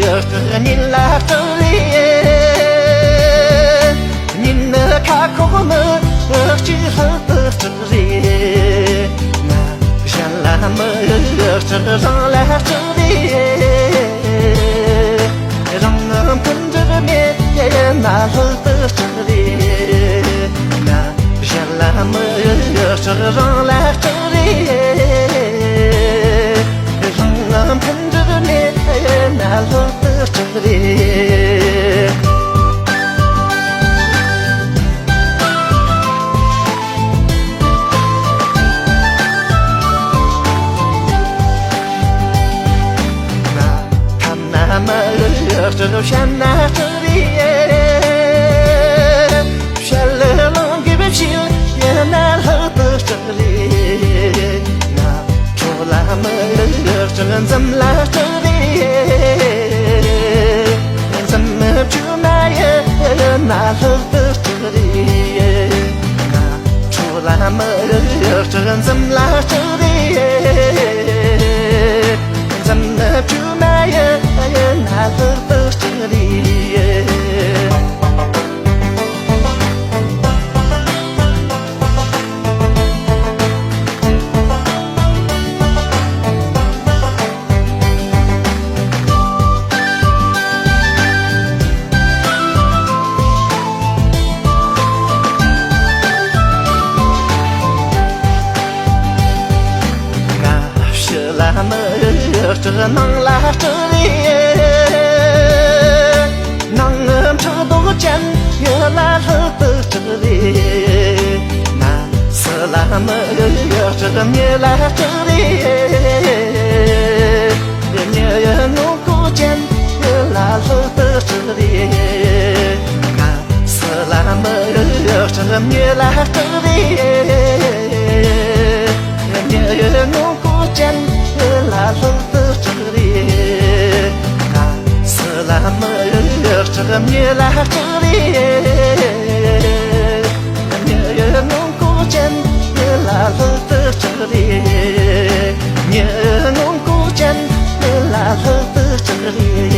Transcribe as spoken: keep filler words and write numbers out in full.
སྐྲག་ཉིན་ལ་སྐྲག་རེད། ཉིན་ནི་ཁ་ཁོག་ནི་གཅིག་ལྷག་ཏུ་སྐྲག་རེད། ང་གཞན་ལ་མི་སྐྲག་རང་ལ་སྐྲག་རེད། རང་ངམ་ཕན་འབྲས་མེད་ན་ལྷག་ཏུ་སྐྲག་རེད། ང་གཞན་ལ་མི་སྐྲག་རང་ལ་སྐྲག་རེད། རང་ལ་ཕན་འབྲས་མེད་ན་ལྷག་ཏུ་སྐྲག་རེད། ཐ་ན་མི་སྐྲག་བཤད་ན་སྐྲག་རེད། བཤད་ལ་ལོང་གི་བཤད་ཡིན་ན་ལྷག་ཏུ་སྐྲག་རེད། ང་ཁྲོ་ལ་མི་སྐྲག་འཛུམ་ལ་སྐྲག་རེད། འཛུམ་བཅུ་མ་ཡིན་ན་ལྷག་ཏུ་སྐྲག་རེད། ང་ཁྲོ་ལ་མི་སྐྲག་འཛུམ་ལ་སྐྲག་རེད། འཛུམ་བཅུ་མ་ཡིན་ན་ལྷག་ཏུ་སྐྲག་རེད། ཕྱི་ལ་མི་སྐྲག་ནང་ལ་སྐྲག་རེད། ནང་ངམ་ཕྲག་དོག་ཅན་ཡོད་ལ་ལྷག་ཏུ་སྐྲག་རེད། ང་སུ་ལ་མི་སྐྲག་མྱི་ལ་སྐྲག་རེད། མྱི་ཡི་ངོ་ལྐོག་ཅན་ཡོད་ལ་ལྷག་ཏུ་སྐྲག་རེད། ང་སུ་ལ་མི་སྐྲག་མྱི་ལ་སྐྲག་རེད། མྱི་ཡི་ངོ་ལྐོག་ཅན་ལ་ལྷག་ཏུ་སྐྲག་རེད། ང་སུ་ལ་མི་སྐྲག་མྱི་ལ་སྐྲག་རེད། མྱི་ཡི་ངོ་ལྐོག་ཅན་ལ་ལྷག་ཏུ་སྐྲག་རེད། མྱི་ཡི་ངོ་ལྐོག་ཅན་ལ་ལྷག་ཏུ་སྐྲག་རེད།